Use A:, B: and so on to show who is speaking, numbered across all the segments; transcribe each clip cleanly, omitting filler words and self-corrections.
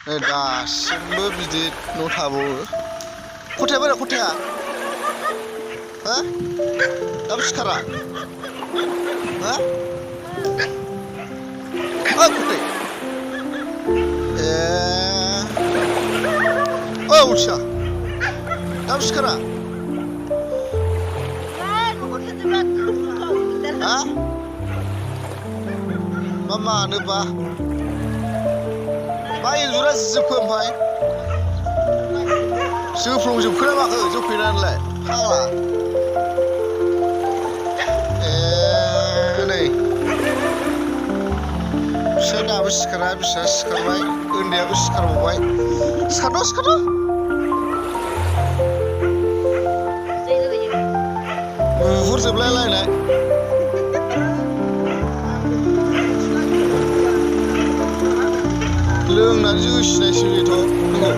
A: दासिमबो बिदि न' थाबावो खथाया बोरै खथाया हा दाबो सिखारा हा खथाय उलसा दाबो सिखारा हा मानोबा मा एन्जरा जोबखो ओमफ्राय जोफ्लंजोबखो ना माखो जोफैनानैलाय फाग्ला नै फिसाया दाबो सिखारा फिसाया सिखारबाय उन्दैयाबो सिखारबावबाय सिखारथ' नुहुरजोबलायलायनाय लोंनानै जोसिनायसो बेथ' नंगौ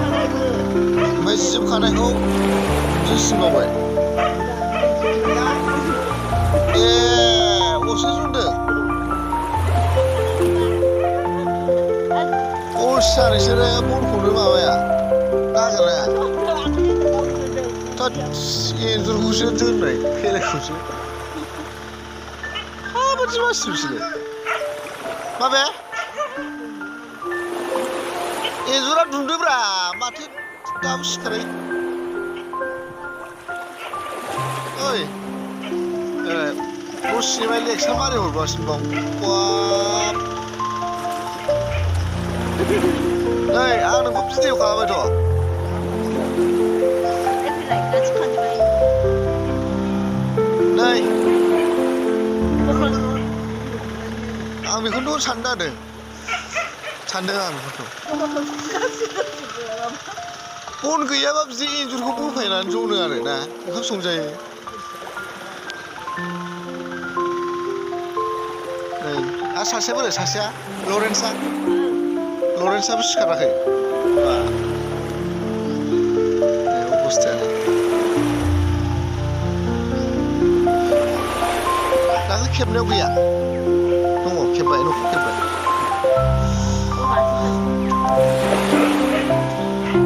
A: ओमफ्राय जिजोबखानायखौ जोसिनबावबाय असे जुदों अलसिया नोंसोरो बनखौनो माबाया नागिरनाया एन्जरखौसो दोननाय खेलाखौसो माबायदि मानसि बिसोरो माबे एन्जरा दुंदोब्रा माथो दाबो सिखारै ओइ दसेनिफ्राय लेक्सार मारि हरगासिनो दं नै आं नोंखौ भिडिअ खालामबायथ' नै आं बेखौनोथ' सानदों आं बेखौथ' बन गैयाबा बिदि एन्जरखौ बुरफायनानै जनो आरो ना ओंखाम संजायो नै आरो सासेया बोरै सासेया लरेन्सआबो सिखाराखै नै अबस्थायानो दाख्लै खेबनायाव गैया दङ खेब्बाय न'खौ खेब्बाय